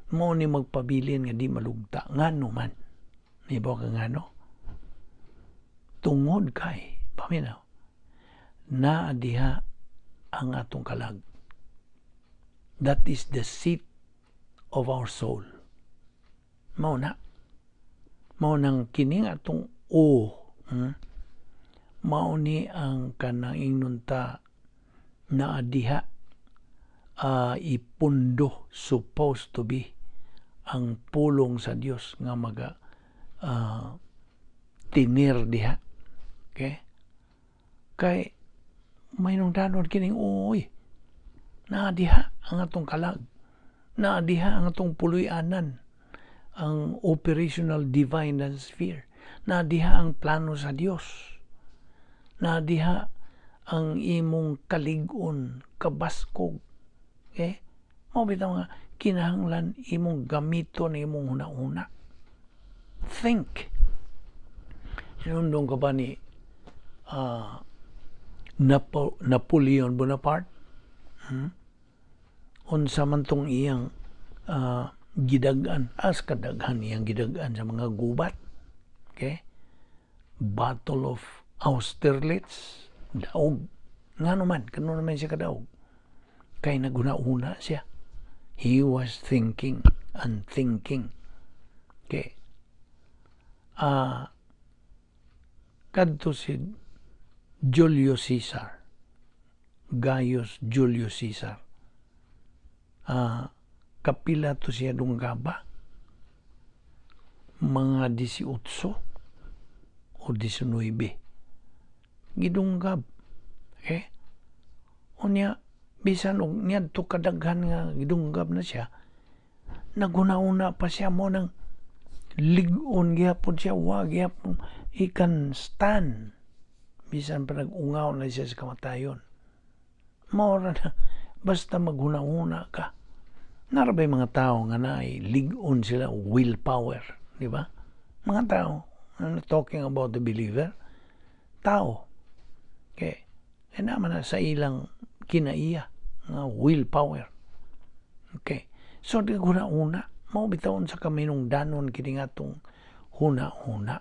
Mao ni magpabilin nga di malugta. Ngano man? Nibaw ka ngano? Tungod kay, paminaw, naa diha ang atong kalag. That is the seat of our soul. Mao na. Mao nang kining atong o, Mao ni ang kanang ingnon ta naa diha ipundo, supposed to be ang pulong sa Dios nga maga tinir diha. Okay? Kay may nung danon kining uy. Naa diha ang atong kalag. Naa diha ang atong puloy-anan. Ang operational divine sphere. Naa diha ang plano sa Dios. Naa diha ang imong kalig-on, kabaskog. Okay? Mao bitaw nga kinahanglan imong gamiton imong huna-huna. Think. Sinundong ka ba ni Napoleon Bonaparte? Hmm? Unsa man tong iyang gidag-an, as kadaghan iyang gidag-an sa mga gubat. Okay? Battle of Austerlitz, daog. Ngano man, kano naman siya kadaog? Kay naghuna-huna siya. He was thinking and thinking. Okay. Kadto si Julius Caesar. Gaius Julius Caesar. Kapila to siya dunggaba? Mga 18 o 19. Gidunggab. Okay? Unya, bisan og niadto kadaghan nga gidunggab na siya, naghuna-huna pa siya mo nang lig-on gihapon siya, wa gihapon, he can stand bisan pa nag-ungaw na siya sa kamatayon. Mao ra na, basta maghuna-huna ka. Naa ra bay mga tao nga naay lig-on sila willpower, di ba? Mga tao, I'm not talking about the believer, tao. Okay. E naman na sa ilang kinaiya nga willpower. Okay. So, di huna-huna, mao bitawon sa kaminungdanon kini atong huna-huna.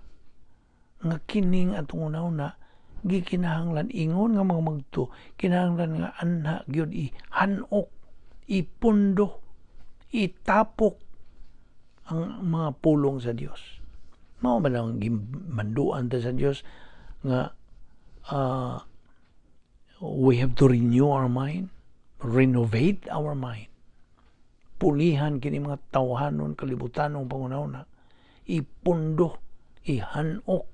Nga kining atong huna-huna, gikinahanglan ingon nga mga magtuo, kinahanglan nga anha gyud ihanok, ipundo, itapok ang mga pulong sa Dios. Mao ba lang gimanduan ta sa Dios nga we have to renew our mind, renovate our mind. Pulihan kini mga tawhanon, kalibutanong panghuna-huna, ipundo, ihanok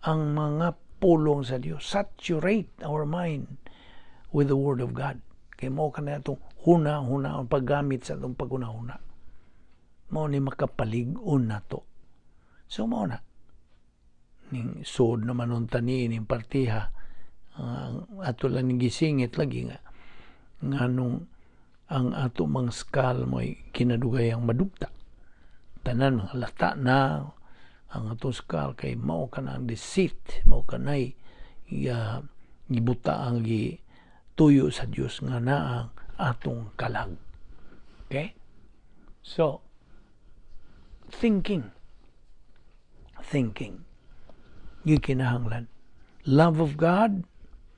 ang mga pulong sa Dios. Saturate our mind with the Word of God. Kay mao kana atong huna-huna ang paggamit sa atong paghuna-huna. Mao ni makapalig-on nato. So mao na. Ning suod naman unta ni ning partiha, ato lang ning gisingit lagi nga nganong ang ato mang skull mo'y kinadugayang madugta. Tanan mga lata na ang atong skull kay mao kana ang deceit, mao kanay gibuta ang gi tuyo sa Dios nga naa ang atong kalag. Okay? So, thinking. Thinking. Gikinahanglan. Love of God,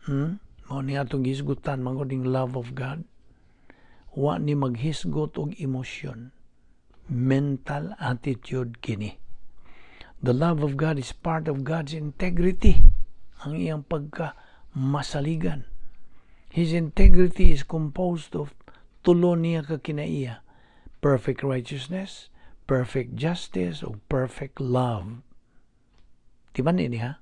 Mao ni atong gihisgutan man gud love of God. Wa ni maghisgot og emosyon. Mental attitude kini. The love of God is part of God's integrity. Ang iyang pagka masaligan. His integrity is composed of tulo niya ka kinaiya: perfect righteousness, perfect justice, o perfect love. Di ba ni ha?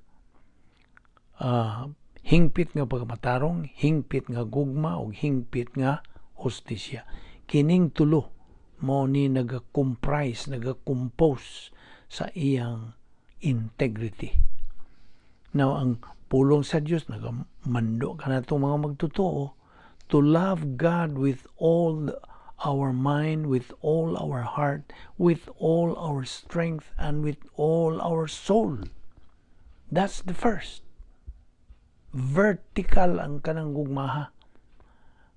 Hingpit nga pagkamatarong, hingpit nga gugma, o hingpit nga hustisya. Kining tulo mo ni naga-comprise, naga-compose sa iyang integrity. Now, ang pulong sa Dios nagamando kanatong mga magtotoo to love God with all our mind, with all our heart, with all our strength, and with all our soul. That's the first. Vertical ang kanang gugmaha.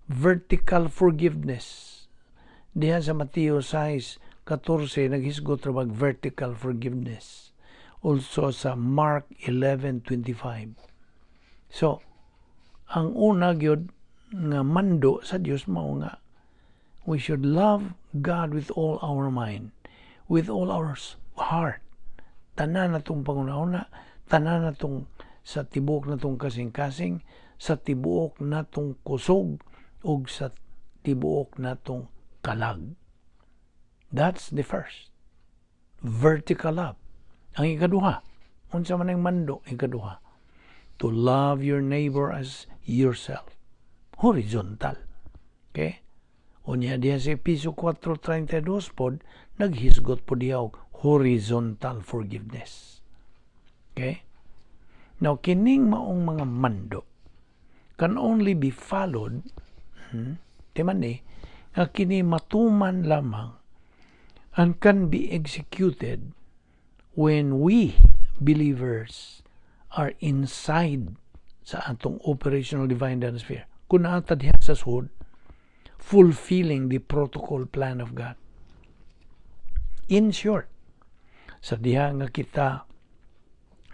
Vertical forgiveness. Diha sa Mateo 6:14 naghisgot ra bag vertical forgiveness. Also sa Mark 11:25. So, ang una gyud nga mando sa Dios mao nga we should love God with all our mind, with all our heart. Tanan natong panghuna-huna, tanan natong sa tibuok natong kasing-kasing, sa tibuok natong kusog ug sa tibuok natong kalag. That's the first. Vertical love. Ang ikaduha, unsa man ang mando ikaduha? To love your neighbor as yourself. Horizontal. Okay? Unya diha sa Episo 4:32 pod, naghisgot pod diha og horizontal forgiveness. Okay? Now, kining maong mga mando can only be followed, timan ni, nga kini matuman lamang and can be executed when we believers are inside sa atong operational divine sphere. Kung naa ta diha sa sud, fulfilling the protocol plan of God. In short, sa diha nga kita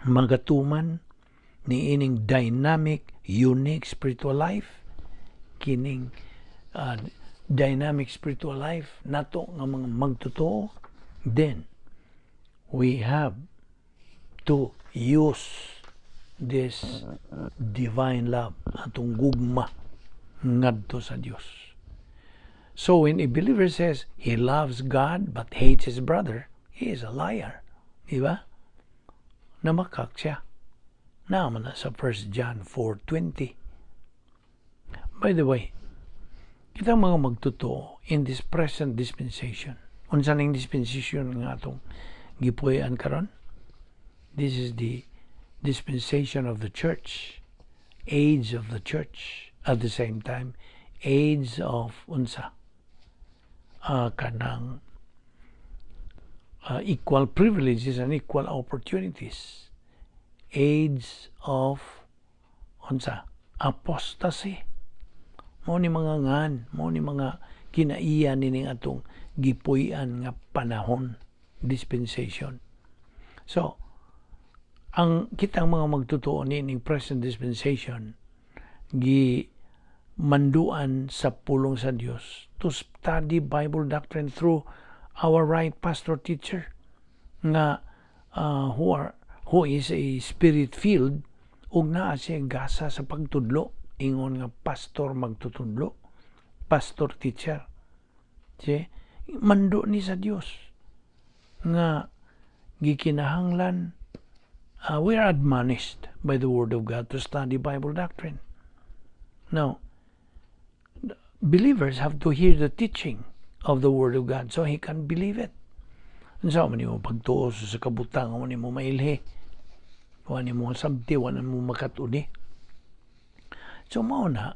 magatuman ni ining dynamic, unique spiritual life, kining dynamic spiritual life nato nga mga magtotoo, then we have to use This divine love, atong gugma ngadto sa Dios. So when a believer says he loves God but hates his brother, he is a liar. Di ba? Namakak siya. Naa man na sa 1 John 4:20. By the way, kita mga magtotoo in this present dispensation. Unsa ning dispensation nga atong gipuy-an karon? This is the dispensation of the church, age of the church. At the same time, age of unsa? Kanang equal privileges and equal opportunities. Age of unsa? Apostasy. Mao ni mga ngan, mao ni mga kinaiya nining atong gipuy-an nga panahon, dispensation. So, ang kitang mga magtotoo nining present dispensation gi manduan sa pulong sa Dios to study Bible doctrine through our right pastor teacher nga who is a spirit filled ug naa siya gasa sa pagtudlo ingon nga pastor magtutudlo, pastor teacher. Si mando ni sa Dios nga gikinahanglan we are admonished by the Word of God to study Bible doctrine. Now, believers have to hear the teaching of the Word of God so he can believe it. Unsa man nimo pagtuo sa kabutang mo nimo mailhi? Wa nimo sabti, wa nimo makat-uni. So mao na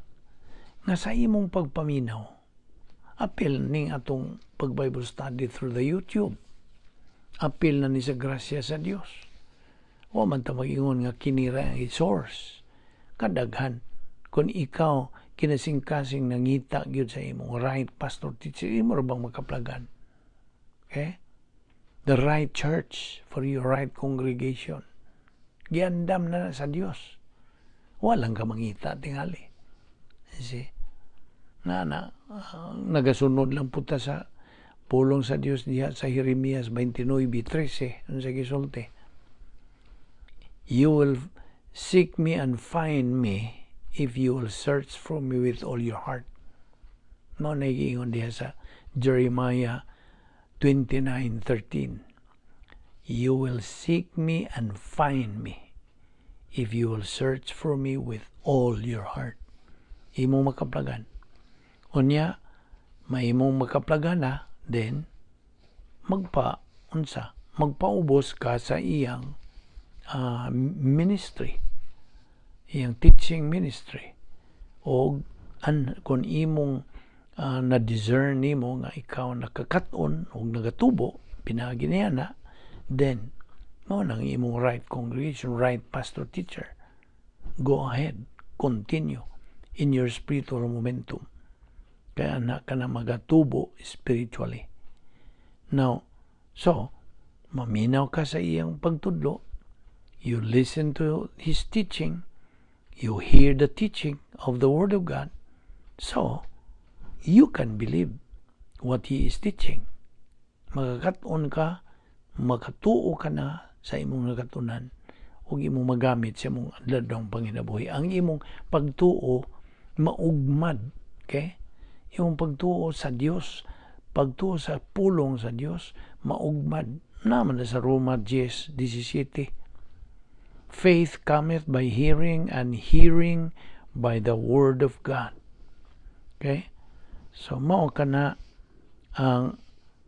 nga sa imong pagpaminaw, apil ning atong pag Bible study through the YouTube. Apil na ni sa grasya sa Dios. Wa man ta mag-ingon nga kini ra ang source. Kadaghan kung ikaw kinasing-kasing nangita gyud sa imong right pastor teacher, imo ra bang makaplagan? Okay? The right church for your right congregation. Giandam na sa Dios. Walang ka mangita tingali. You see? Na na nagasunod lang puta sa pulong sa Dios diha sa Jeremias 29:13, unsa gisulti? "You will seek me and find me if you will search for me with all your heart." Mao na giingon diha sa Jeremiah 29:13. "You will seek me and find me if you will search for me with all your heart." Imong makaplagan. Unya, maimong makaplagan na, then magpa unsa, magpaubos ka sa iyang ministry, iyang teaching ministry, o an kung imong na-discern nimo nga ikaw nakakat-on o nagatubo pinagi niya na, then mao nang imong right congregation, right pastor teacher. Go ahead, continue in your spiritual momentum kaya na ka na magatubo spiritually. Now, so maminaw ka sa iyang pagtudlo, you listen to his teaching, you hear the teaching of the Word of God, so you can believe what he is teaching. Makakat-on ka, makatuo ka na sa imong nakatunan ug imong magamit sa imong adlaw panginabuhi. Ang imong pagtuo maugmad, okay? Imong pagtuo sa Dios, pagtuo sa pulong sa Dios, maugmad. Naa man na sa Roma 10:17. "Faith cometh by hearing, and hearing by the Word of God." Okay? So, mao ka na ang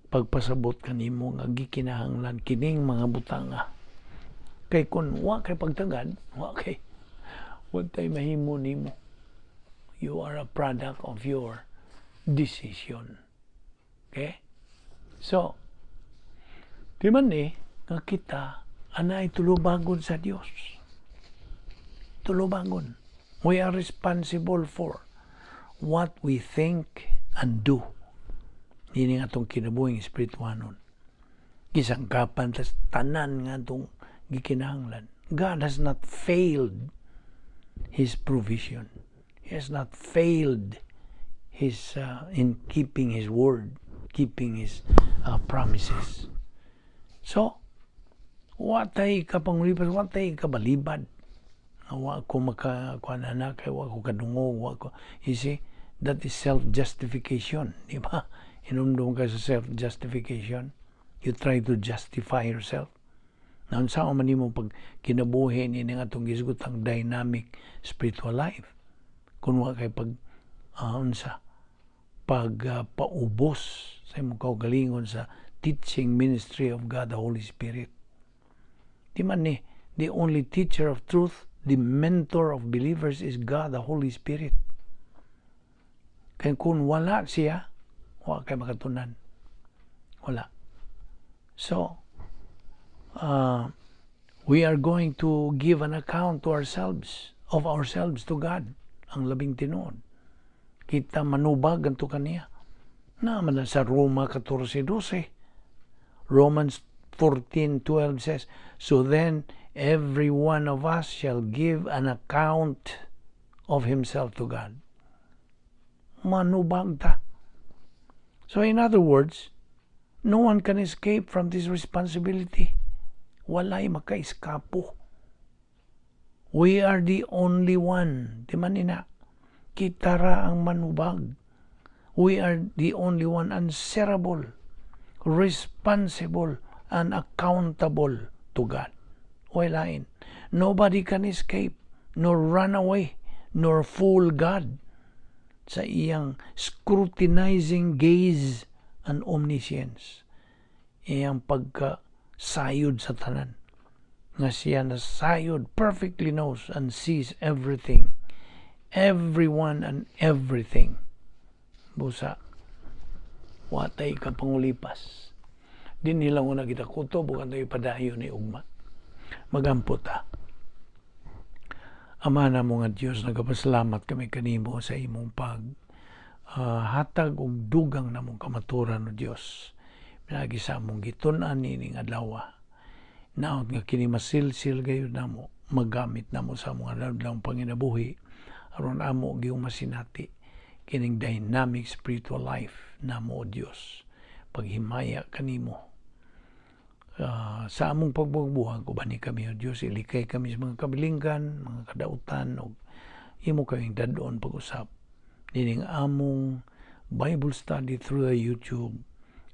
pagpasabot kanimo nga gikinahanglan kining mga butanga. Kay kung wa kay pagtagad, wa tay mahimo nimo. You are a product of your decision. Okay? So, di man ni nga kita anay tulubagon sa Dios. Tulubagon. We are responsible for what we think and do. Ini nga atong kinabuhing espirituhanon. Gisangkapan tas tanan nga atong gikinahanglan. God has not failed His provision. He has not failed His in keeping His word, keeping His promises. So, wa tay kapangulipas, wa tay kabalibad. Nga wa ko maka kuan ana kay wa ko kadungog, wa ko. You see, that is self-justification, di ba? Hinumdum ka sa self-justification. You try to justify yourself. Na unsa man nimo pag kinabuhi ni nga atong gisgutang dynamic spiritual life? Kung wa kay pag unsa pag paubos sa imong kaugalingon sa teaching ministry of God the Holy Spirit. Di man ni the only teacher of truth, the mentor of believers is God the Holy Spirit. Kaya kung wala siya, wa kay makatunan. Wala. So, we are going to give an account to ourselves, of ourselves to God, ang labing tinuod. Kita manubag anto kaniya. Na man sa Roma 14:12. Romans 14:12 says, "So then, every one of us shall give an account of himself to God." Manubag ta. So in other words, no one can escape from this responsibility. Walay makaiskapo. We are the only one. Di man ina? Kita ra ang manubag. We are the only one answerable, responsible, and accountable to God. Wala. Nobody can escape, nor run away, nor fool God sa iyang scrutinizing gaze and omniscience. Iyang pagkasayod sa tanan. Nga siya na sayod, perfectly knows and sees everything, everyone and everything. Busa, watay ka pangulipas. Di nila una kita kutob, bukan tayo padayon ni ugma. Magampo ta. Ama namo nga Dios, nagapasalamat kami kanimo sa imong pag hatag og dugang namong kamaturan, o Dios. Pinaagi sa among gitun-an niining adlaw. Naot nga kini masilsil gayud namo, magamit namo sa among adlaw panginabuhi aron amo giyong masinati kining dynamic spiritual life namo, o Dios. Paghimaya kanimo. Sa among pagbubuhag, uban kami, o Dios, ilikay kami sa mga kabilingkan, mga kadautan, ug imo kaming dadon pag-usap nining among Bible study through the YouTube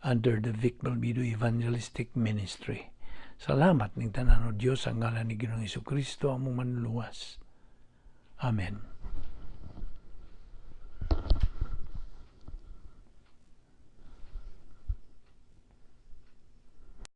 under the Vic Balbido Evangelistic Ministry. Salamat ning tanan, o Dios, ang ngalan ni Ginoong Kristo, among manluluwas. Amen.